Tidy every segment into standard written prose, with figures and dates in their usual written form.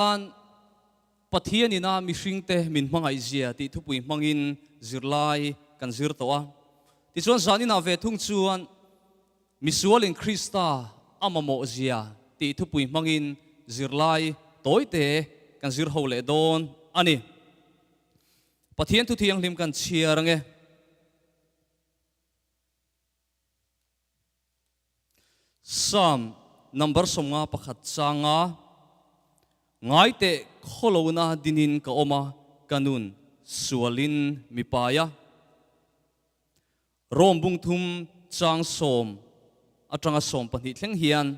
Khan Pathian ina mihringte min hmangaih zia tih thupui hmangin zirlai kan zir tawh a. Tichuan zan inah ve thung chuan Misualin Krista a mamawh zia tih thupui hmangin zirlai tawite kan zir ho leh dawn a ni. Pathian thu thianghlim kan chhiar ange. Psalm number 51 changa ngai teh khawlona dinin ka awm a, ka nun sualin mi pai a. Rom bung thum chang sawm atanga 12 thleng hian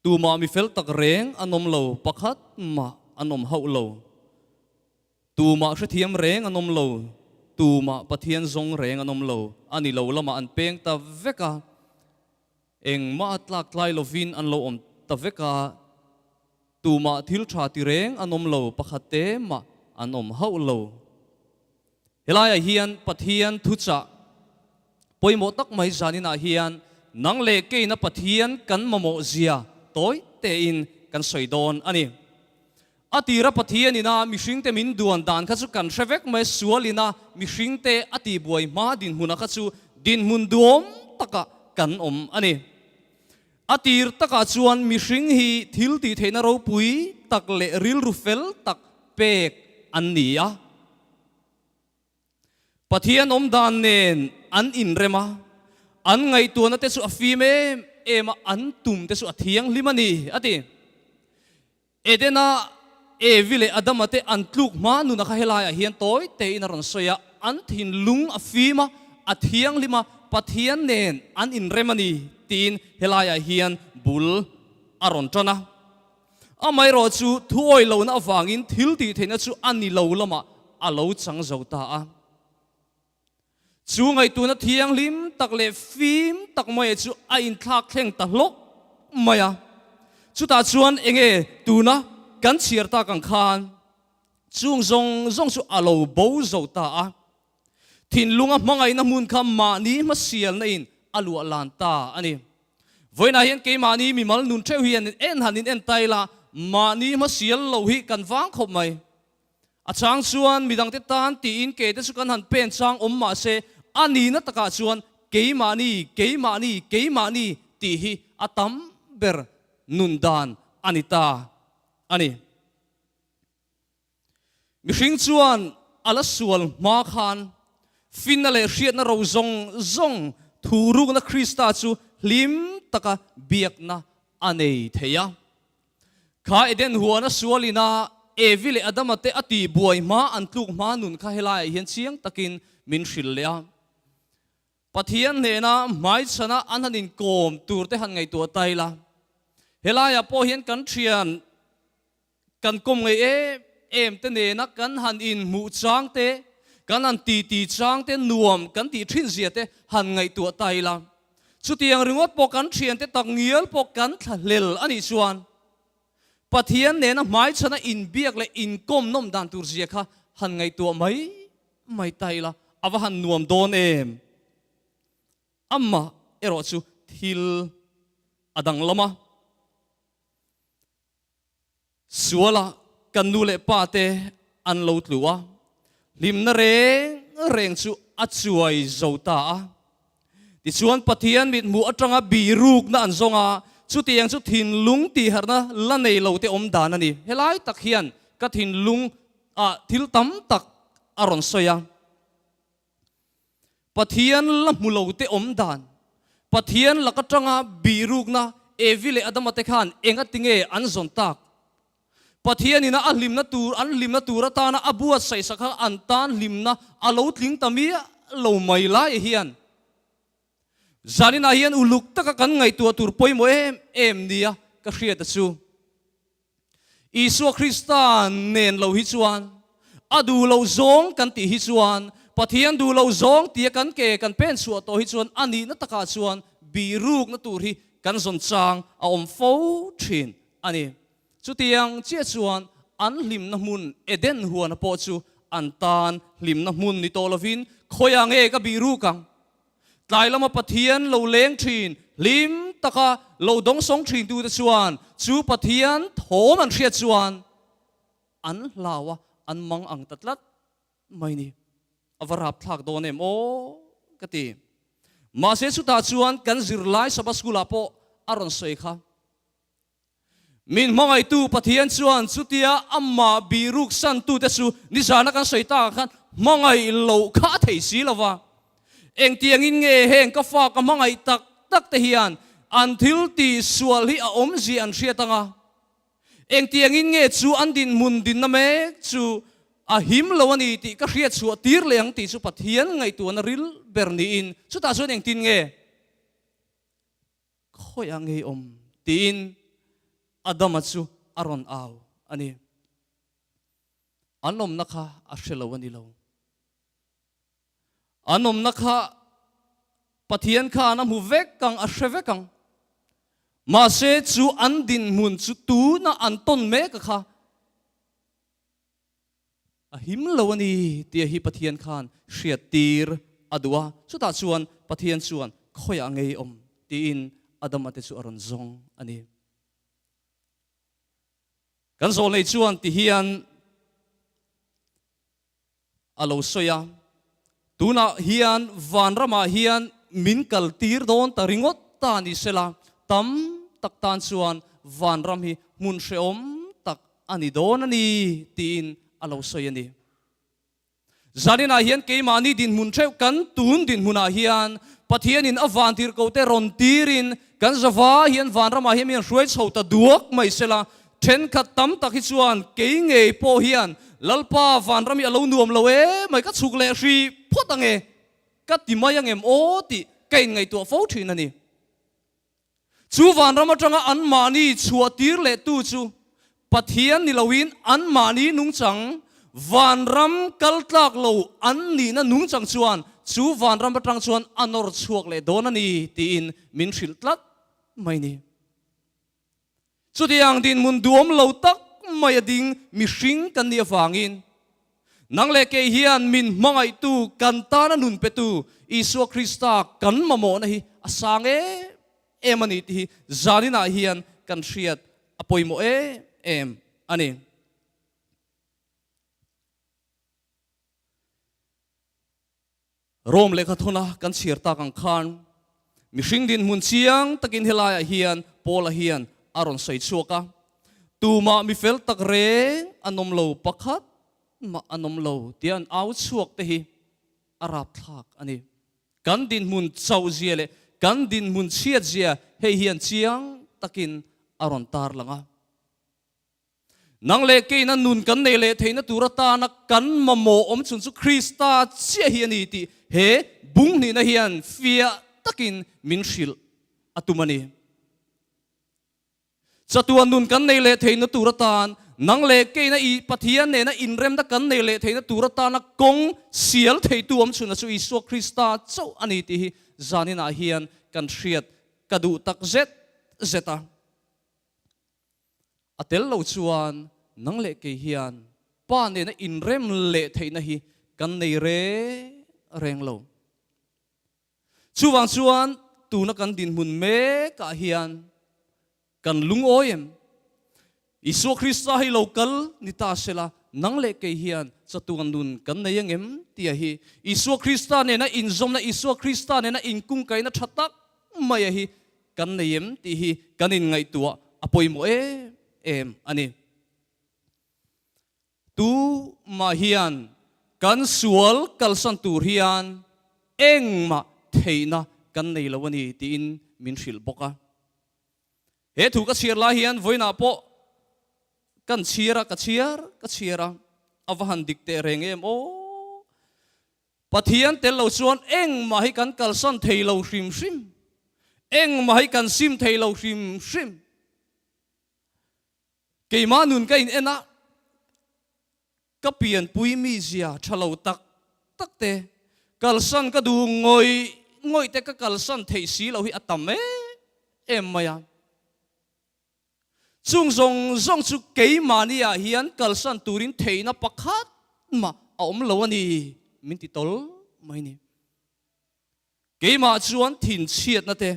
tumah mi fel tak reng an awm lo, pakhat mah an awm hauh lo. Tumah hrethiam reng an awm lo, tumah Pathian zawng reng an awm lo, a ni lo lamah an peng ta vek a, engmah a tlak tlai lovin an lo awm ta vek a, tumah thil tha ti reng an awm lo, pakhat te mah an awm hauh lo. Helaiah hian Pathian thuchah pawimawh tak mai zaninah hian nang leh keina Pathian kan mamawh zia tawi tein kan sawi dawn a ni. A tira Pathian ina mihringte min duan dan kha chu kan hre vek mai, sual ina mihringte a tihbuai hma dinhmuna kha chu dinhmun duhawm takah kan awm a ni. A tir takah chuan mihring hi thil tih theihna ropui tak leh rilru fel tak pek an ni a. Pathian awm dan nen an inrem a, an ngaihtuahna te chu a fim em em a, an tum te chu a thianghlim a ni, a ti. Edena Evi leh Adama te an tluk hma nuna kha helaiah hian tawi tein a rawn sawi a, an thinlung a fim a, a thianghlim a, Pathian nen an inrem a ni tiin helaiah hian bul a rawn tan a. Amaherawh chu thuawi lohna avangin thil tih theihna chu a ni lo lamah a lo chang zo ta a. Chu ngaihtuahna thianghlim tak leh fim tak mai chu a inthlak thleng ta hlawk mai a. Chutah chuan enge tuna kan chhiar tak ang khan chung zawng zawng chu a lo bo zo ta a. Thinlunga hmangaihna hmun kha mahni hmasialna in a luah lan ta a ni. Vawiinah hian keimahni mimal nun theuh hian en han in en ta ila mahni hmasial lo hi kan vang khawp mai. A chang chuan midangte tan tiin ke te chu kan han pen chang awm mah se, a nihna takah chuan keimahni, keimahni, keimahni tih hi a tam ber nun dan a ni ta a ni. Mihring chuan a la sual hma khan finna leh hriatna ro zawng zawng thurukna Krista chu hlim taka biakna a nei thei a. Kha Eden huana sualina Evi leh Adama te a tih buai hma an tluk hma nun kha helaiah hian chiang takin min hrilh leh a. Pathian hnena hmaichhana an han inkawm tur te han ngaihtuah ta ila, helaiah pawh hian kan thian kan kawm ngei em em te nena kan han inhmuh chang te, kan han titi chang te, nuam kan tih thin zia te han ngaihtuah ta ila. Chutiang ringawt pawh kan thiante tak ngial pawh kan thlahlel a nih chuan Pathian nena hmaichhana inbiak leh inkawm nawm dan tur zia kha han ngaihtuah mai mai ta ila a va han nuam dawn em? Amah erawh chu thil a danglam a. Suala kan nu leh pa te an lo tlu a, hlimna reng reng chu a chuai zo ta a. Tichuan Pathian mithmuh atanga birukna an zawng a, chutiang chu thinlung tihharhna la nei lo te awm dan a ni. Helai tak hian ka thinlung ah thil tam tak a rawn sawi a. Pathian la hmu lo te awm dan, Pathian lak atanga birukna Evi leh Adama te khan enga tinge an zawn tak? Pathian ina a hlimna tur, an hlimna tur atana a buatsaih sak kha an tan hlimna a lo tling ta miah lo mai lai hian zaninah hian uluk taka kan ngaihtuah tur pawimawh em em nia ka hriat a chu. Isua Krista nen lo hi chuan a duh lo zawng kan tih hi chuan Pathian duh lo zawng tia kan ke kan pen chhuah tawh hi chuan a nihna takah chuan birukna tur hi kan zawn chang a awm fo thin a ni. Chutiang chiah chuan an hlimna hmun Eden huana pawh chu an tan hlimna hmun ni tawh lovin khawiah nge ka biruk ang? Tlai lama Pathian lo leng thin hlim taka lo dawngsawng thintute chuan chu Pathian thawm an hriat chuan an hlau a, an mang ang ta tlat mai ni. A va rapthlak dawn em aw ka ti. Mahse chutah chuan kan zirlai Sabbath School ah pawh a rawn sawi kha. Min hmangaihtu Pathian chuan chutia amah bihruk santute chu nizana kan sawi takah khan hmangaih loh kha a thei si lo va. Engtiangin nge heng ka fa ka hmangaih tak tak te hian an thil tih sual hi a awmzia an hriat anga? Engtiangin nge chu an dinhmun dinna mek chu a him lo a ni tih ka hriat chhuah tir leh ang tih chu Pathian ngaihtuahna ril ber niin chutah chuan engtin nge Khawiah ngei awm? tiin Adama chu a rawn au a ni. An awmna kha a hre lo a ni lo. An awmna kha Pathian khan a hmu vek ang, a hre vek ang. Mahse chu an dinhmun chu tuna an tawn mek a kha A him lo a ni tia hi Pathian khan hriattir a duh a, chutah chuan Pathian chuan khawiah ngei awm tiin Adama te chu a rawn zawng a ni. Kan zawlnei chuan ti hian a lo sawi a, tunah hian vanramah hian min kaltir dawn ta ringawt ta ni sela, tam tak tan chuan vanram hi hmun hrehawm tak a ni dawn a ni tiin a lo sawi a ni. Zaninah hian keimahni dinhmun theuh kan tun dinhmunah hian Pathianin a vantirhkohte rawn tirin kan zava hian vanramah hian mi an hruai chho ta duak mai sela, thenkhat tam tak hi chuan kei ngei pawh hian Lalpa vanram hi a lo nuam lo e mai ka chhuk leh hri phawt ange ka ti mai angem aw tih ka inngaihtuah fo thin a ni. Chu vanram atanga anmahni chhuahtir lehtu chu Pathian ni loin anmahni nungchang, vanram kal tlak lo an nihna nungchang chuan chu vanram atang chuan a nawr chhuak leh dawn a ni tiin min hrilh tlat mai ni. Chutiang dinhmun duhawm lo tak mai a ding mihring kan nih avangin Nang leh kei hian min hmangaihtu, kan tana nun petu Isua Krista kan mamawhna hi a sang em em a ni tih hi zaninah hian kan hriat a pawimawh em em a ni. Rome lehkha thawna kan chhiar tak ang khan mihring dinhmun chiang takin helaiah hian Paula hian a rawn sawi chhuak a, Tumah mi fel tak reng an awm lo, pakhat mah an awm lo tia an au chhuak te hi a rapthlak a ni. Kan dinhmun chauh zia leh kan dinhmun chhiat zia hei hian chiang takin a rawn tarlang a. Nang leh keina nun kan nei leh theihna tur atana kan mamawh awm chhun chu Krista chiah hi a ni tih he bung hnihna hian fiah takin min hrilh a tum a ni. Chatuan nun kan nei leh theihna tur atan nang leh keina i Pathian nena inremna kan nei leh theihna tur atana kawng sial theitu awm chhunah chu Isua Krista chauh a ni tih hi zaninah hian kan hriat ka duh tak zet zet a. A tel lo chuan nang leh kei hian Pa nena inrem leh theihna hi kan nei reng reng lo. Chuvang chuan tuna kan dinhmun mekah hian kan lungawi em? Isua Krista hi lo kal ni ta sela nang leh kei hian chatuan nun kan nei angem tia hi Isua Krista nena inzawmna, Isua Krista nena inkungkaihna tha tak maia hi Kan nei em tih hi kan inngaihtuah a pawimawh em em a ni. Tu mah hian kan sual kalsan tur hian engmah theihna kan nei lo a ni tiin min hrilh bawk a. He thu ka chhiar lai hian vawiinah pawh kan chhiar a, ka chhiar ka chhiar a, a va han dik teh reng em aw. Pathian tel lo chuan engmah hi kan kalsan thei lo hrim hrim, engmah hi kan sim thei lo hrim hrim. Keimah nun ka in en a, ka pianpui mizia tha lo tak tak te, kalsan ka duh ngawih ngawih te ka kalsan theih si lo hi a tam em em mai a. Chung zawng zawng chu keimahni ah hian kalsan turin theihna pakhat mah a awm lo a ni, min ti tawl mai ni. Keimah chuan thinchhiatna te,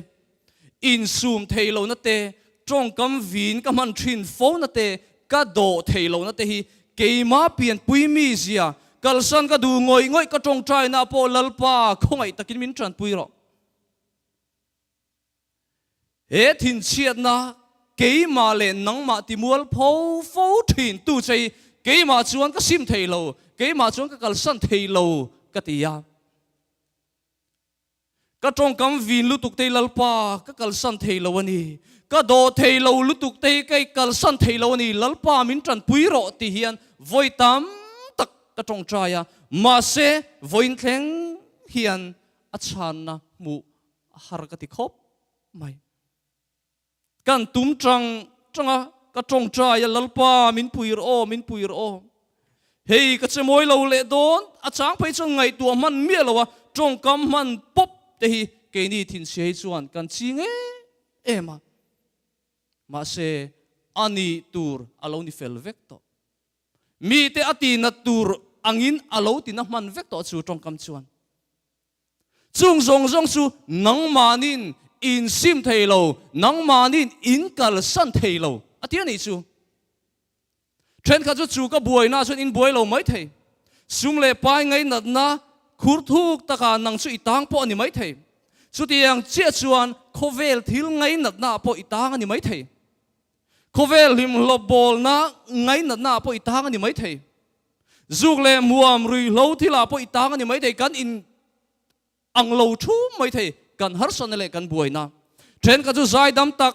Insum thei lohna te, tawngkam vin ka hman thin fona te, ka dawh thei lohna te hi keima pianpui mizia, kalsan ka duh ngawih ngawih ka tawngtaina pawh Lalpa khawngaih takin min tanpui rawh. He thinchhiatna keimah leh nangmah timual pho fo thin tu che hi keimah chuan ka sim thei lo, keimah chuan ka kalsan thei lo ka ti a. Ka tawngkam vin lutuk te hi Lalpa ka kalsan thei lo a ni, ka dawh thei lo lutuk te hi ka kalsan thei lo a ni, Lalpa min tanpui rawh ti hian vawi tam tak ka tawngtai a, mahse vawiin thleng hian a chhanna hmuh a har ka ti khawp mai. Kan tum tang tang a, ka tawngtai a, Lalpa min pui rawh aw, min pui rawh aw. Hei ka che mawi lo leh dawn, a chang phei chuan ngaihtuah hman miah lo a, tawngkam hman pawp te hi keini thinchhia hi chuan kan ching em em a. Mahse a nih tur a lo ni fel vek tawh. Mite a tinat tur angin a lo tina hman vek tawh chu tawngkam chuan. Chung zawng zawng chu nangmahniin in sim thei lo, nangmahniin in kalsan thei lo, a ti a nih chu. Thenkhat chu chu ka buaina chuan in buai lo mai thei. Sum leh pai ngainatna khur thuk takah nang chu i tang pawh a ni mai thei. Chutiang chiah chuan khawvel thil ngainatna pawh i tang a ni mai thei. Khawvel hlimhlawp bawlna ngainatna pawh i tang a ni mai thei. Zuk leh hmuam ruihhlo thilah pawh i tang a ni mai thei, kan in ang lo thum mai thei, kan harsatna leh kan buaina. Thenkhat chu zaidam tak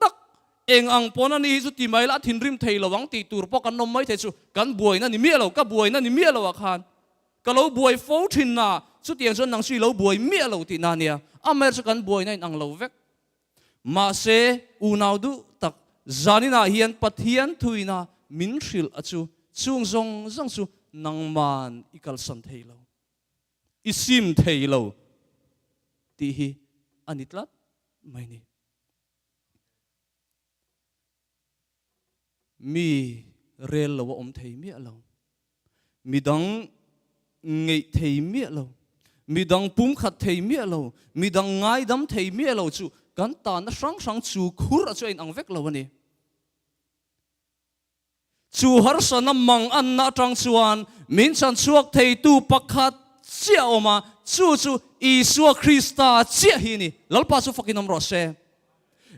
tak, eng ang pawn a ni hi chu ti mai la a thinrim thei lo ang tih tur pawh kan awm mai thei chu kan buaina ni miah lo, ka buaina ni miah lo ah khan ka lo buai fo thin na, chutiang chuan nang chu i lo buai miah lo tihna a nia, amaherawhchu chu kan buaina in ang lo vek. Mahse, unau duh tak zaninah hian Pathian thuina min hrilh a chu chung zawng zawng chu nangman i kalsan thei lo, i sim thei lo tih hi a ni tlat mai ni. Mi rel lo a awm thei miah lo. Midang ngeih thei miah lo, midang pumkhat thei miah lo, midang ngaidam thei miah lo chu kan tanna hrang hrang chu khur a chu a inang vek lo a ni. Chu harsana mang anna atang chuan min chanchhuak theitu pakhat chiah a awm a, chu chu Isua Krista chiah hi a ni. Lalpa chu fakin awm rawh se.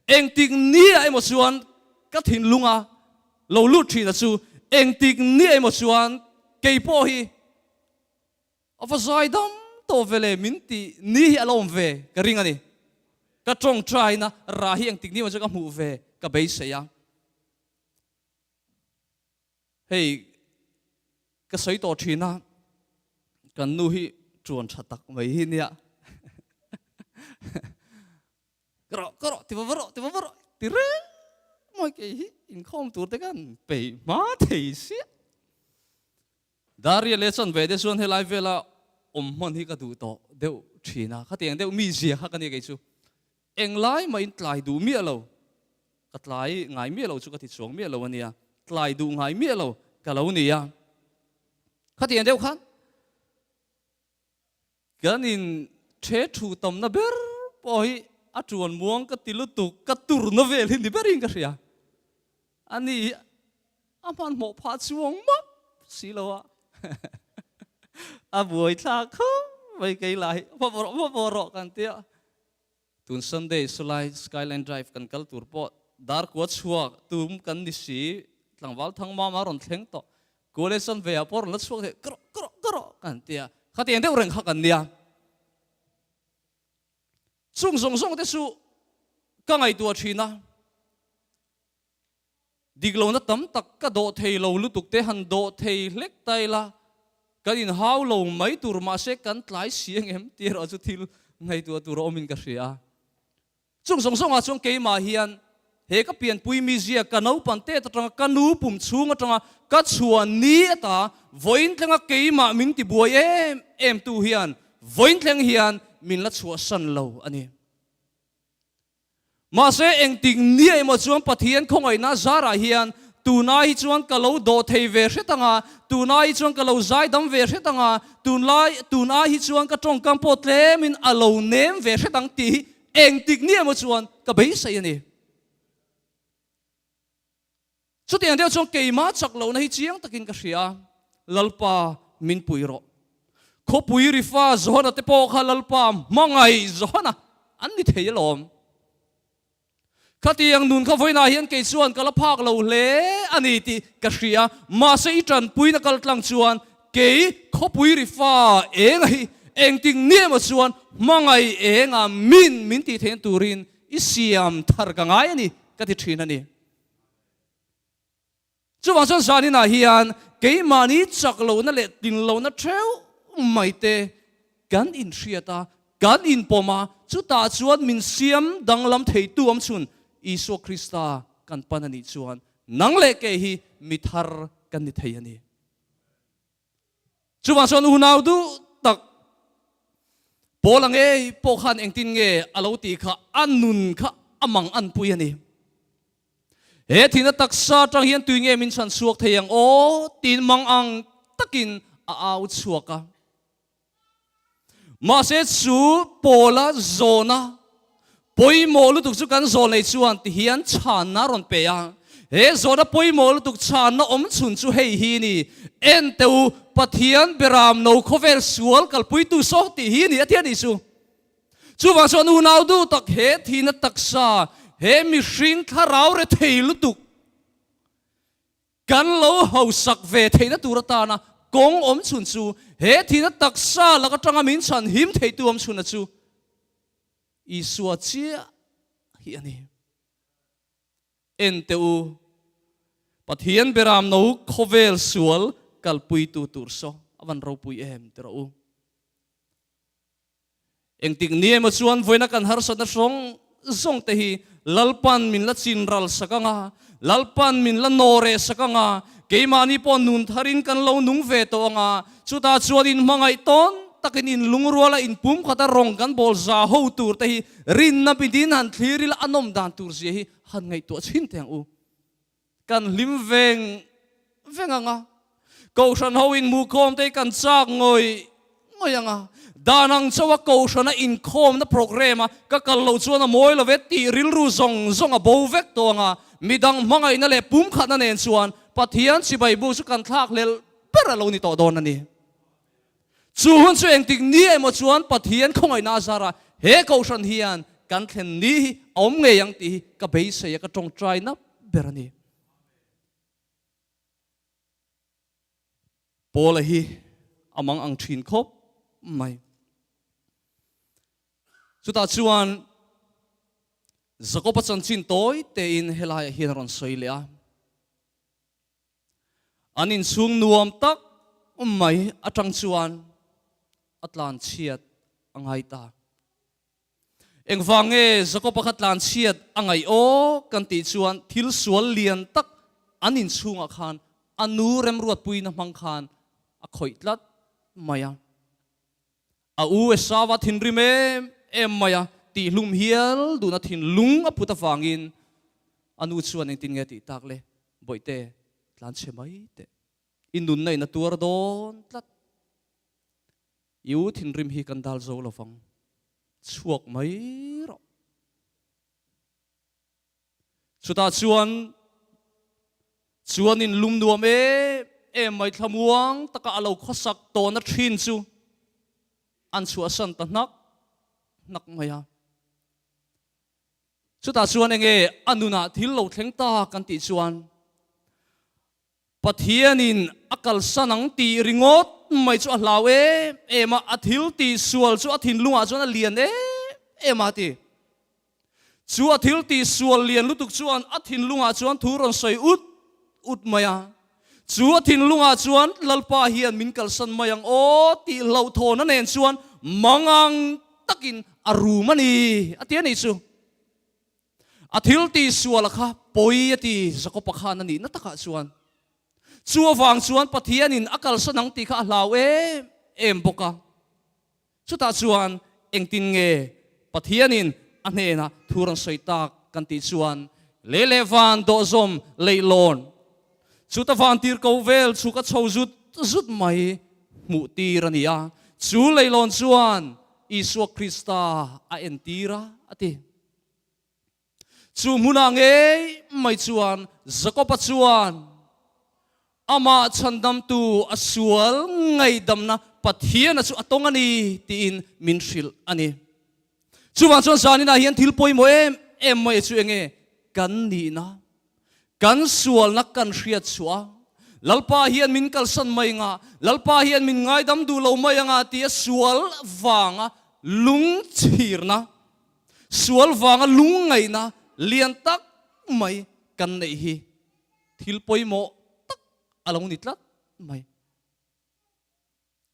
Engtik nia emaw chuan ka thinlunga lo lut thin a chu engtik nia emaw chuan kei pawh hi a va zai dam tawh ve le min tih ni hi a lo awm ve ka ring a ni. Ka tawngtaina rah hi engtik ni emaw chuan ka hmuh ve ka beisei a. Hei ka sawi tawh thin a, kan nu hi tuan tha tak mai hi nia. Ka rawh, ka rawh, ti va va rawh, ti va va rawh, ti reng mawi kei hi inkhawm tur te khan peih hma thei siah. Daria leh chuan ve te chuan helai vela awm hman hi ka duh tawh deuh thin a, khatiang deuh mi zia kha ka nia kei chu. Englai mahin tlai duh miah lo, ka tlai ngai miah lo chu ka ti chuang miah lo a nia, tlai duh ngai miah lo ka lo ni a. Khatiang deuh khan Kan in the thu tamna ber pawh hi a tuan muang ka ti lutuk, ka turna vel hi ni berin ka hria. A ni hi a hmanhmawh phah chuang map si lo a, a buai thlak khawp mai kei lah hi, va rawh va rawh rawh kan tia. Tun Sunday Sulai Skyline Drive kan kal tur pawh dar kua chhuak tum kan ni si, tlangval thang mama rawn thleng tawh. Kua leh Sunday ah pawh rawn la chhuak thei, ka rawh, ka rawh, ka rawh kan ti a, khatiang deuh reng kha kan nia. Chung zawng zawng te chu ka ngaihtuah thin a. Dik lohna tam tak ka dawh thei lo lutuk te han dawh thei hlek ta ila, kan inhau lo mai tur mahse kan tlai si ang em tih erawh chu thil ngaihtuah tur a awmin ka hria a. Chung zawng zawngah chuan keimah hian he ka pianpui mizia ka naupan tet atanga ka nu pum chhung atanga ka chhuah ni ata vawiin thlenga keimah min tibuai em em tu hian vawiin thleng hian min la chhuahsan lo a ni. Mahse, engtik nia emaw chuan Pathian khawngaihna zarah hian tunai hi chuan ka lo dawh thei ve hret ang a, tunai hi chuan ka lo zaidam ve hret ang a, tunlai tunai hi chuan ka tawngkam pawh tlemin a lo nem ve hret ang tih hi engtik ni emaw chuan ka beisei a ni. Chutiang deuh chuan keimah chak lohna hi chiang takin ka hria a, Lalpa min pui rawh. Khawpui rifa Johana te pawh kha Lalpa hmangaih Johana an ni thei alawm. Khatiang nun kha vawiinah hian kei chuan ka la phak lo hle a ni tih ka hria, mahse i tanpuina kal tlang chuan kei khawpui rifa enga hi engtik ni emaw chuan hmangaih enga min min tih theihna turin i siam thar ka ngai a ni ka ti thin a ni. Chuvang chuan zaninah hian keimahni chak lohna leh tin lohna theuh mai te kan inhriat a, kan inpawm a, chutah chuan min siam danglam theitu awm chhun Isua Krista kan pan a nih chuan nang leh kei hi mi thar kan ni thei a ni. Chuvang chuan unau duh tak Paula ngei pawh khan engtin nge a lo tih kha a nun kha a mang anpui a ni. He thihna taksa atang hian tui nge min chhan chhuak thei ang aw tiin mang ang takin a au chhuak a. Mahse chu Paula zawhna pawimawh lutuk chu kan zawh nei chuan ti hian chhanna a rawn pe a. He zawhna pawimawh lutuk chhanna awm chhun chu hei hi ni, En teh u, Pathian beram no khawvel sual kalpuitu saw tih hi ni a ti a nih chu. Chuvang chuan unau duh tak he thihna taksa, he mihring thlarau re thei lutuk kan lo hausak ve theihna tur atana kawng awm chhun chu he thihna taksa lak atanga min chhan him theitu awm chhuna chu Isua chiah hi a ni. En teh u, Pathian beram no khawvel sual kalpuitu tur saw a van ropui em ti rawh u. Engtik ni emaw chuan vawiina kan harsatna hrawng zawng te hi Lalpan min la chin ral sak ang a, Lalpan min la naw reh sak ang a, keimahni pawh nun tharin kan lo nung ve tawh ang a, chutah chuan inhmangaih tawn takin inlungruala inpumkhata rawng kan bawl za ho tur te hi rinna midin han thlir ila a nawm dan tur zia hi han ngaihtuah chhin teh ang u. Kan hlim veng veng ang a, Kohhran ho inhmuhkhawm te hi kan chak ngawih ngawih ang a, dan ang chauha Kohhrana inkhawmna programme a ka kal loh chuan a mawi lo ve tih rilru zawng zawng a bo vek tawh ang a, midang hmangaihna leh pumkhatna nen chuan Pathian chibai bu chu kan thlak hlelh ber a lo ni tawh dawn a ni. Chu hun chu engtik ni emaw chuan Pathian khawngaihna a zar a, he Kohhran hian kan thlen ni hi a awm ngei ang tih hi ka beisei a, ka tawngtai nap ber a ni. Paula hi a mang ang thin khawp mai. Chutah chuan Jakoba chanchin tawi tein helaiah hian a rawn sawi leh a. An inchhung nuam tak mai atang chuan a tlanchhiat a ngai ta. Engvang nge Jakob-a kha tlanchhiat a ngaih aw kan tih chuan thil sual lian tak an inchhungah khan a nu remruatpuina hmang khan a khawih tlat mai a. A u Esau-a thinrim em em mai a, tihhlum hial duhna thinlung a put avangin a nu chuan engtin nge tih tak le, Bawihte, tlanchhe mai teh. I nunna in a tuar dawn tlat. I u thinrim hi kan dal zo lovang. Chhuak mai rawh. Chutah chuan chuan in lum nuam em em mai thlamuang taka a lo khawsak tawhna thin chu an chhuahsan ta hnak hnak mai a. Chutah chuan enge a nunah thil lo thleng ta kan tih chuan Pathianin a kalsan ang tih ringawt mai chu a hlau em em a, a thil tih sual chu a thinlungah chuan a lian em em a ti. Chu a thil tih sual lian lutuk chuan a thinlungah chuan thu rawn sawi ut ut mai a. Chu a thinlungah chuan Lalpa hian min kalsan mai ang aw tih hlauhthawna nen chuan mangang takin a rum a ni a ti a nih chu. A thil tih sual a kha pawi a ti Jakob-a khan a nihna takah chuan. Chu avang chuan Pathianin a kalsan ang tih kha a hlau em em bawk a. Chutah chuan engtin nge Pathianin a hnenah thu rawn sawi tak kan tih chuan lei leh van dawhzawm leihlawn chuta van tir ko vel chhuk a chho zut zut mai hmuh tir a ni a. Chu leihlawn chuan. Isua Krista a entir a, a ti. Chu hmunah ngei mai chuan Jakoba chuan amah chhandamtu a sual ngaihdamna Pathiana chu a tawng a ni tiin min hrilh a ni. Chuvang chuan zaninah hian thil pawimawh em em mai chu enge kan nihna, kan sualna kan hriat chhuah a, Lalpa hian min kalsan mai anga, Lalpa hian min ngaidam duh lo mai anga tia sual vanga lungchhirna, Sual vanga lungngaihna lian tak mai kan neih hi thil pawimawh tak a lo ni tlat mai.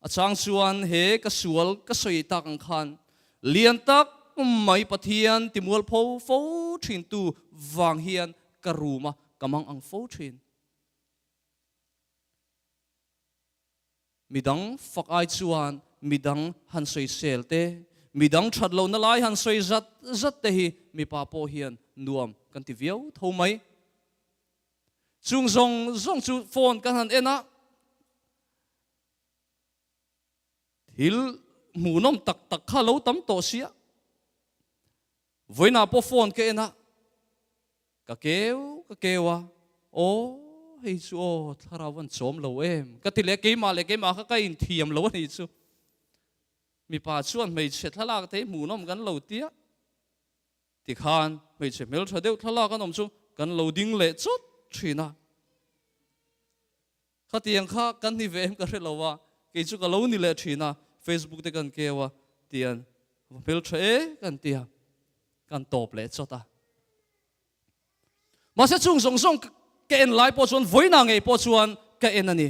A chang chuan he ka sual ka sawi tak ang khan lian tak mai Pathian timualpho fo thintu vang hian ka rum a, ka mang ang fo thin. Midang fak ai chuan midang han sawisel te, midang that lohna lai han sawi zat zat te hi mipa pawh hian nuam kan ti viau tho mai. Chung zawng zawng chu phone kan han en a, thil hmuhnawm tak tak kha lo tam tawh sia. Vawiinah pawh phone ka en a, ka keu ka keu a, aw hei chu aw thlarau an chawm lo em ka ti leh keimah leh keimah kha ka inthiam lo a nih chu. Mipa chuan hmeichhe thlalak te hi hmuhnawm kan lo tia, tikhan hmeichhe hmeltha deuh thlalak an awm chu kan lo ding leh chawt thin a. Khatiang kha kan ni ve em ka hre lo a, kei chu ka lo ni leh thin a, Facebook te kan keu a, tian va hmel tha e kan ti a, kan tawp leh chawt a. Mahse chung zawng zawng ka en lai pawh chuan vawiinah ngei pawh chuan ka en a ni.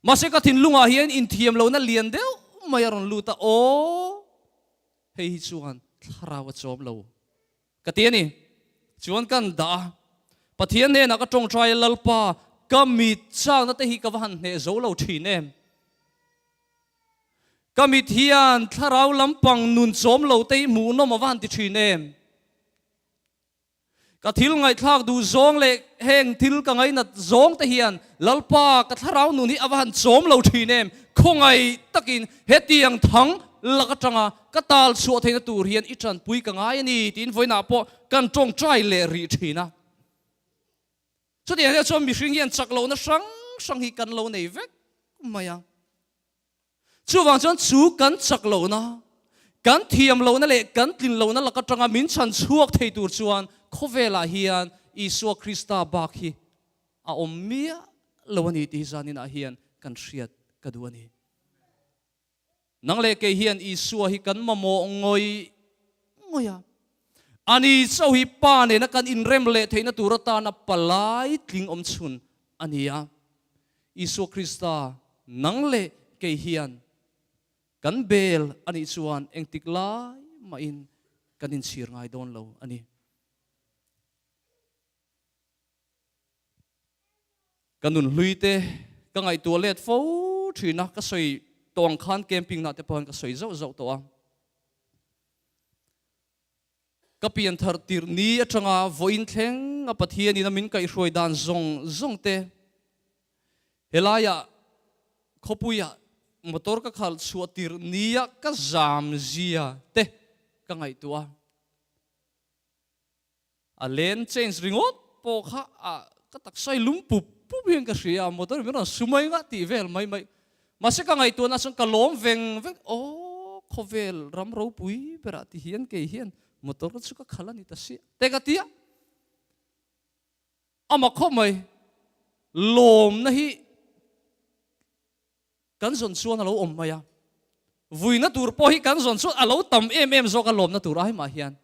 Mahse ka thinlungah hian inthiam lohna lian deuh mai a rawn lut a, aw hei hi chuan thlarau a chawm lo. Ka ti a ni. Chuan kan dah a, Pathian hnenah ka tawngtai a, Lalpa, ka mit chakna te hi ka va han hneh zo lo thin em? Ka mit hian thlarau lampang nun chawm lo te hi hmuhnawm a va han ti thin em? Ka thil ngaihthlak duh zawng leh heng thil ka ngainat zawng te hian Lalpa, ka thlarau nun hi a va han chawm lo thin em? Khawngaih takin hetiang thang lak atanga ka tal chhuah theihna tur hian i tanpui ka ngai a ni tiin vawiinah pawh kan tawngtai leh rih thin a. Chutiang hian chuan mihring hian chak lohna hrang hrang hi kan lo nei vek mai a. Chuvang chuan chu kan chak lohna, kan thiam lohna leh kan tlin lohna lak atanga min chhan chhuak thei tur chuan khawvelah hian Isua Krista bak hi a awm miah lo a ni tih hi zaninah hian kan hriat ka duh a ni. Nang leh kei hian Isua hi kan mamawh ngawih ngawih a. Ani chauh hi Pa nena kan inrem leh theihna tur atana palai tling awm chhun a ni a. Isua Krista, nang leh kei hian kan bel a nih chuan engtik lai mahin kan inchhir ngai dawn lo a ni. Ka nun hlui te ka ngaihtuah let fo thin a, ka sawi tawh ang khan camping nah te pawh hian ka sawi zauh zauh tawh a. Ka pian thar tirh ni atanga vawiin thleng a Pathian in a min kaihhruai dan zawng zawng te helaiah khawpuiah motor ka khalh chhuah tirh nia ka zam zia te ka ngaihtuah a. A lane change ringawt pawh kha a ka taksa i lum pup pup hian ka hria a, motor in rawn su mai nga tih vel mai mai. Mahse ka ngaihtuahna chuan ka lawm veng veng, aw khawvel ram ropui berah ti hian kei hian motor chu ka khalh a ni ta sia te ka ti a. Ama khawp mai lawmna hi Kan zawn chuan a lo awm mai a, vuina tur pawh hi kan zawn chuan a lo tam em em zawk a lawmna tur ai mah hian.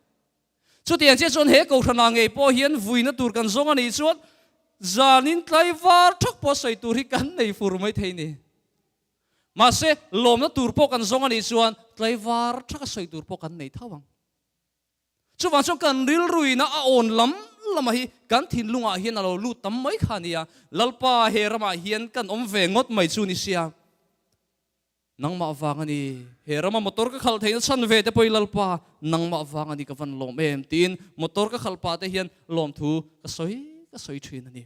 Chutiang chiah chuan he Kohhranah ngei pawh hian vuina tur kan zawng a nih chuan zanin tlaivar thak pawh sawi tur hi kan nei fur mai thei ni. Mahse, lawmna tur pawh kan zawng a nih chuan tlaivar thaka sawi tur pawh kan nei tho ang. Chuvang chuan kan rilruina a awn lam lama hi kan thinlungah hian a lo lut tam mai kha a nia. Lalpa he ramah hian kan awm ve ngawt mai chu ni sia. Nangmah vang a ni, he rama motor ka khalh theihna chhan ve te pawhin Lalpa nangmah vang a ni ka van lawm em tiin motor ka khalh pah te hian lawmthu ka sawi ka sawi thin a ni.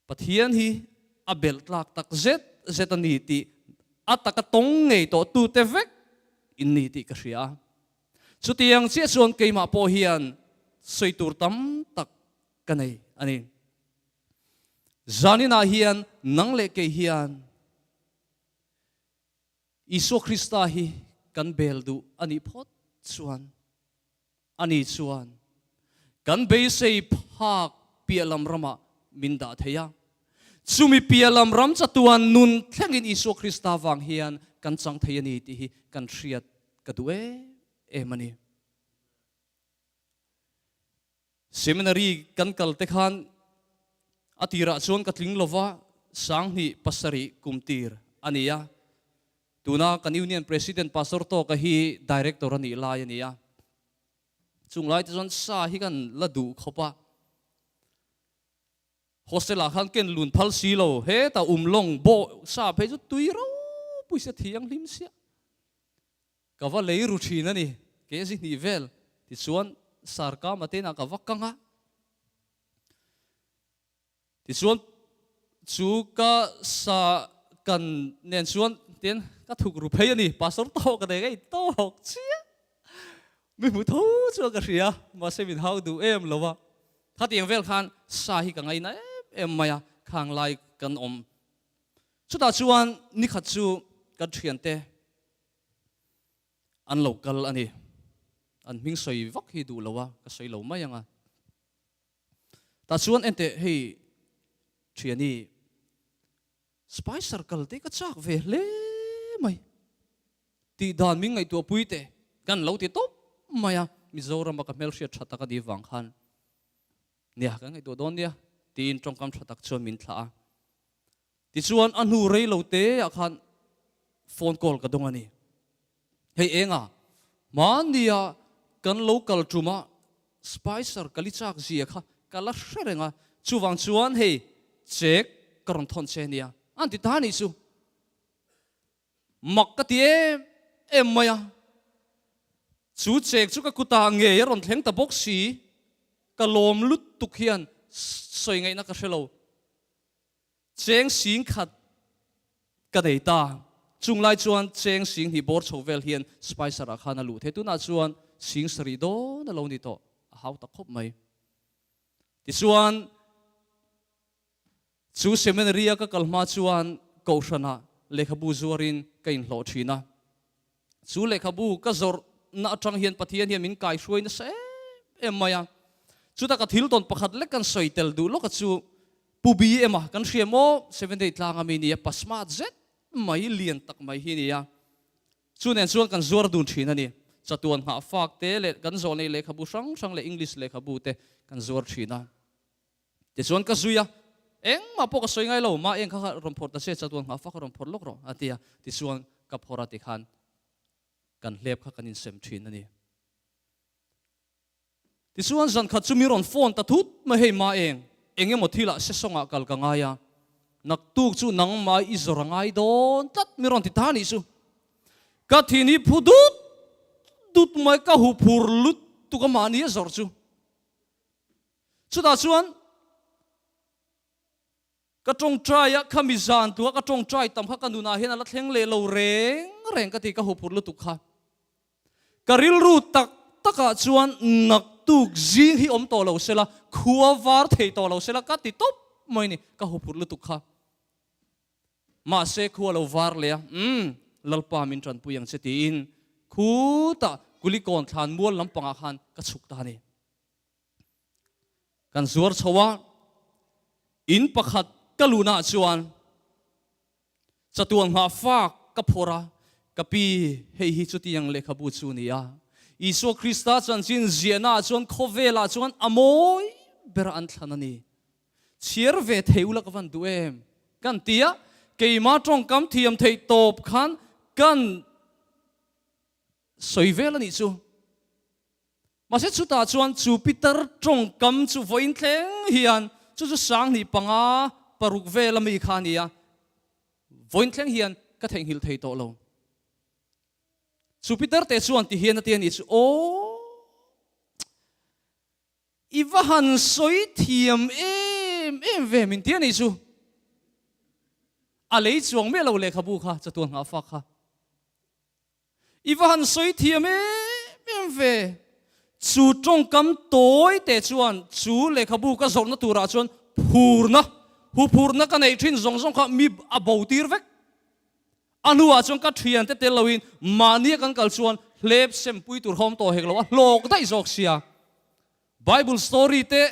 Pathian hi a belh tlak tak zet zet a ni tih. A taka tawng ngei tawh tute vek in ni tih ka hria a. Chutiang chiah chuan keimah pawh hian sawi tur tam tak ka nei a ni. Zaninah hian nang leh kei hian Isua Krista hi kan bel duh a nih phawt chuan ani chuan kan beisei phak piah lam ramah min dah thei a. Chumi piah lam ram chatuan nun thlengin Isua Krista vang hian kan chang thei a ni tih hi kan hriat ka duh em em a ni. Seminary kan kal te khan a tirah chuan ka tling lova, 2007 kum tir a ni a. Tuna kan Union President Pastor Tawka hi Director a nih lai a ni a. Chung lai te chuan sa hi kan la duh khawp a. Hostel ah khan ken lun phal si lo, hetah um lawng bawh sa phei chu tui ropui sia thianghlim sia. Ka va lei ru thin a ni, ke zi hnih vel tichuan Sarkama te inah ka va kang a. Tichuan chu ka sa kan nen chuan tian ka thuk ru phei a ni, Pastor tawk ka nei ngei tawk chiah. Mi hmu tho chuan ka hria, mahse min hau duh em lo a. Khatiang vel khan sa hi ka ngaina em em mai a, khang lai kan awm. Chutah chuan nikhat chu kan thiante An lo kal a ni. An hming sawi vak hi duh lo a, ka sawi lo mai ang a. Tah chuan enteh hei thiani Spicer kal te ka chak ve hle mai. Tih dan min ngaihtuah pui teh kan lo ti tawp mai a, Mizorama ka hmelhriat tha tak a nih vang khan nia kan ngaihtuah dawn nia tiin tawngkam tha tak chuan min thlah a. Tichuan a hnu rei lo te ah khan phone call ka dawng a ni. Hei enga, hmania kan lo kal ṭuma Spicer ka li chak zia kha ka la hre reng a, chuvang chuan hei check ka rawn thawn che nia an ti ta nih chu. Mak ka ti em em mai a, chu check chu ka kutah ngei a rawn thleng ta bawk si, ka lawm lutuk hian sawi ngaihna ka hre lo. Cheng sing khat ka nei ta. Chung lai chuan cheng sing hnih bawr chho vel hian Spicer ah khan a luh thei. Tunah chuan sing sarih dawn a lo ni tawh. A hau tak khawp mai. Tichuan chu seminary a ka kal hma chuan Kohhranah lehkhabu zuarin ka inhlawh thin a. Chu lehkhabu ka zawrhna atang hian Pathian hian min kaihruai nasa em em mai a. Chuta ka thil tawn pakhat lek kan sawi tel duh lawk a chu Pu Bi ema kan hria maw Seven Day tlang ami nia pa smart zet mai lian tak mai hi nia. Chu nen chuan kan zuar dun thin a ni. Chatuan nghah fak te leh kan zawh nei lehkhabu hrang hrang leh English lehkhabu te kan zuar thin a. Tichuan ka zui a, engmah pawh ka sawi ngai lo, mah eng kha kha rawn phawrh ta se, chatuan nghah fak a rawn phawrh lawk rawh a ti a, tichuan ka phawrh a tikhan kan hlep kha kan insem thin a ni. Tichuan zan khat chu mi rawn phone ta thut mai, hei mah eng, eng emaw thilah sesawngah kal ka ngai a, naktuk chu nangmah i zawr a ngai dawn tlat mi rawn ti ta nih chu. Ka thin hi phu dut dut mai, ka huphur lutuk a mahni a zawrh chu. Chutah chuan ka tawngtai a, khami zan tua ka tawngtai tam kha ka nunah hian a la thleng leh lo reng reng ka ti, ka huphurh lutuk kha. Ka rilru tak takah chuan naktuk zing hi awm tawh lo sela, khua var thei tawh lo sela ka ti tawp mai ni, ka huphurh lutuk kha. Mahse khua lo var leh a, umm, Lalpa min tanpui ang che tiin khutah Kulikawn thlan mual lampangah khan ka chhuk ta a ni. Kan zuar chho a, in pakhat ka luhnaah chuan chatuan nghah fak ka phawrh a, ka pi hei hi chutiang lehkhabu chu a ni a. Isua Krista chanchin ziahnaah chuan khawvelah chuan a mawi bera an thlan a ni. Chhiar ve thei ula ka van duh em? Kan ti a, keimah tawngkam thiam theih tawp khan kan sawi vel a nih chu. Mahse chutah chuan chu pitar tawngkam chu vawiin thleng hian chu chu 2005, 6 vel ami kha a ni a, vawiin thleng hian ka theihnghilh thei tawh lo. Chu pitar te chuan ti hian a ti a nih chu, Aw, i va han sawi thiam em em ve min ti a nih chu. A lei chuang miah lo lehkhabu kha chatuan nghah fak kha. I va han sawi thiam em em ve. Chu tawngkam tawi te chuan chu lehkhabu ka zawrhna turah chuan phurna, huphurna ka neih thin zawng zawng kha mi a bo tir vek. A hnuah chuan ka thiante tel loin mahnia kan kal chuan hlep sempui tur hawm tawh hek lo a hlawk daih zawk sia. Bible story te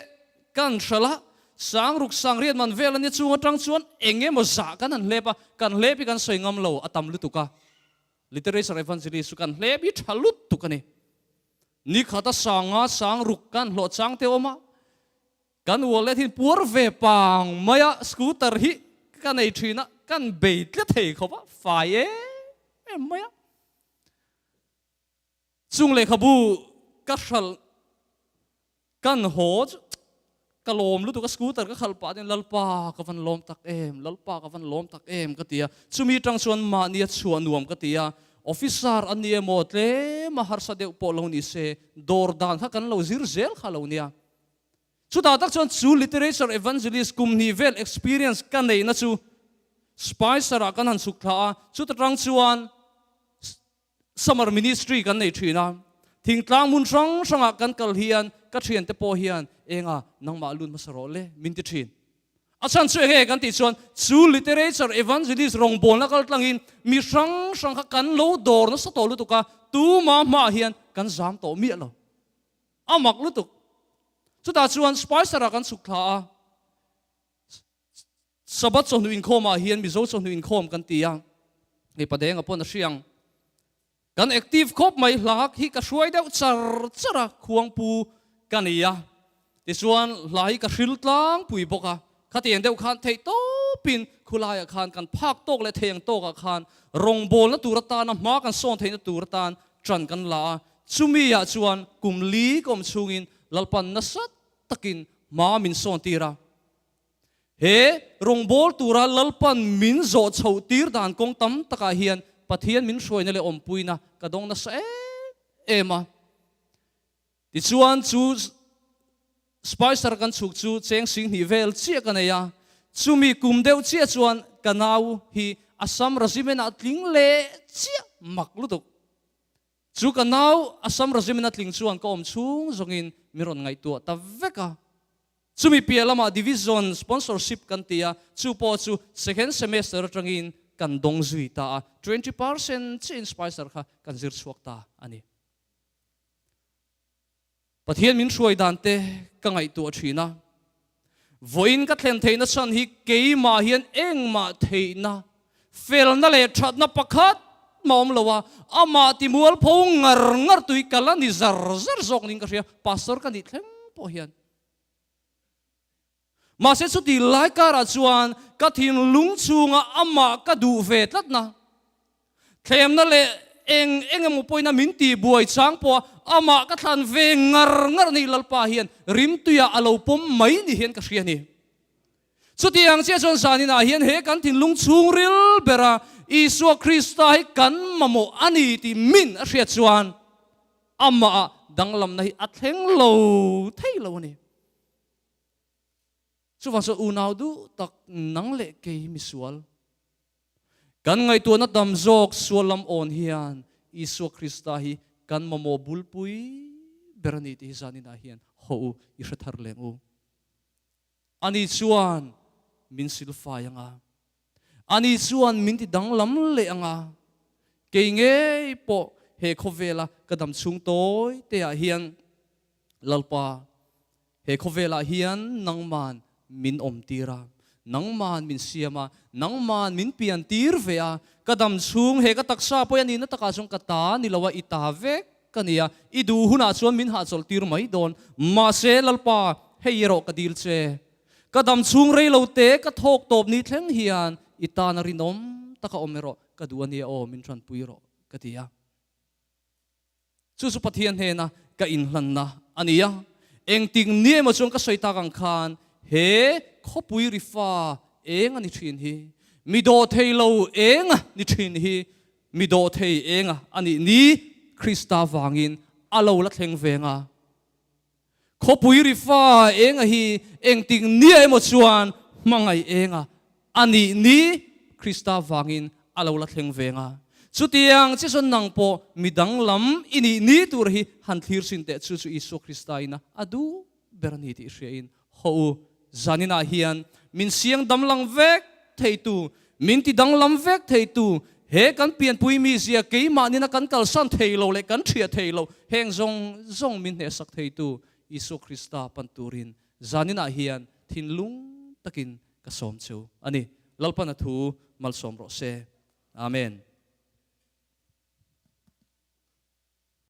kan hralh a, sangruk sangriat man vel ania chung atang chuan eng emaw zah kan han hlep a, kan hlep hi kan sawi ngam lo a tam lutuk a. Literature evangelist chu kan hlep hi tha lutuk a ni. Nikhata sanga sangruk kan hlawh chang te awm a, Kan wallet hi puar ve pang mai a, scooter hi ka nei thin a, kan bei tlat thei khawp a, fai em em mai a. Chung lehkhabu ka hralh kan haw chu ka lawm lutuk a, scooter ka khalh pah chuan Lalpa ka van lawm tak em, Lalpa ka van lawm tak em ka ti a. Chumi atang chuan mahni a chhuah nuam ka ti a, officer a ni emaw tlem a harsa deuh pawh lo ni se, dawr dan kha kan lo zir zel kha lo nia. Chutah tak chuan chu literature evangelist kum hnih vel experience ka neihna chu Spicer-ah kan han chhuk thla a, chuta tang chuan summer ministry kan nei thin a. Thingtlang hmun hrang hrangah kan kal hian ka thiante pawh hian enga nangmah lut hmasa rawh le min ti thin. A chhan chu enge kan tih chuan chu literature evangelist rawngbawlna kal tlangin mi hrang hrang kha kan lo dawr nasa tawh lutuk a, tuma hmaah hian kan zam tawh miah lo. A mak lutuk. Chutah chuan Spicer-ah kan chhuk thla a, Sabbath chawhnu inkhawmah hian Mizo chawhnu inkhawm kan ti a, hei Padenga pawn a hria ang. Kan active khawp mai, hla hi ka hruai deuh char char a, khuangpu ka ni a. Tichuan hla hi ka hril tlangpui bawk a, khatiang deuh khan theih tawpin khulaiah khan kan phak tawk leh thei ang tawkah khan rawngbawlna tur atana hma kan sawn theihna tur atan ṭan kan la a, chumi ah chuan kum li ka awm chhungin Lalpan nasa takin hma min sawn tir a. He rawngbâwl tura Lalpan min zawh chhoh tir dan kawng tam takah hian Pathian min hruaina leh awmpuina ka dawng nasa em em a. Tichuan chu Spicer kan chhuk chu cheng singhnih vel chiah ka nei a, chumi kum deuh chiah chuan ka nau hi Assam Regiment ah tling leh chiah mak lutuk. Chu ka nau Assam Regiment a tling chuan ka awm chhung zawngin min rawn ngaihtuah ta vek a. Chumi piah lamah Division sponsorship kan ti a, chu pawh chu second semester atangin kan dawng zui ta a, 20% chiahin Spicer kha kan zir chhuak ta a ni. Pathian min hruai dan te ka ngaihtuah thin a, vawiin ka thlen theihna chhan hi keimah hian engmah theihna, felna leh thatna pakhat mah awm lo a, amah timualpho ngar ngar tui ka la ni zar zar zawk niin ka hria, Pastor ka nih thleng pawh hian. Mahse chuti lai karah chuan ka thinlung chhunga amah ka duh ve tlatna, thlemna leh eng eng emaw pawhin a min tih buai chang pawha amah ka thlan ve ngar ngar ni Lalpa hian rimtuiah a lo pawm mai ni hian ka hria a ni. Chutiang chiah chuan zaninah hian he kan thinlung chhungril bera Isua Krista hi kan mamawh a ni tih min a hriat chuan amah danglamna hi a thleng lo thei lo a ni. Chuvang chuan unau duh tak nang leh kei misual kan ngaihtuahna tam zawk sual lam awn hian Isua Krista hi kan mamawh bulpui ber a ni tih hi zaninah hian haw u i hre thar leng u. Ani chuan min silfai ang a, ani chuan min ti danglam leh ang a, kei ngei pawh he khawvela ka dam chhung tawi te ah hian Lalpa, he khawvelah hian nangman min awm tir a, nangman min siam a, nangman min pian tir ve a, ka dam chhung he ka taksa pawh a nihna takah chuan ka ta ni lo a, i ta vek ka ni a, i duh hunah chuan min hahchawlh tir mai dawn. Mahse, Lalpa, hei erawh ka dil che. Ka dam chhung rei lo te ka thawk tawp ni thleng hian i tana rinawm taka awm erawh ka duh a nia aw, min tanpui rawh, ka ti a. Chu chu Pathian hnena ka inhlanna a ni a. Engtik ni emaw chuan ka sawi tak ang khan he khawpui rifa eng a ni thin hi, mi dawh thei lo eng a ni thin hi, mi dawh thei eng a nih ni Krista vangin a lo la thleng veng a. Khawpui rifa eng a hi engtik ni emaw chuan hmangaih eng a nih ni. Krista vangin a lo la thleng veng a. Chutiang chi chuan nang pawh mi danglam i nih ni tur hi han thlir sin teh chu chu Isua Krista ina a duh ber a ni tih hriain haw u. Zaninah hian min siang damlang vek theitu, min ti danglam vek theitu, he kan pianpui mizia keimahnin a kan kalsan thei lo leh kan thiah thei lo, heng zawng zawng min hnehsak theitu Isua Krista pan turin zaninah hian thinlung takin ka sawm chu a ni. Lalpana thu malsawm rawh se. Amen.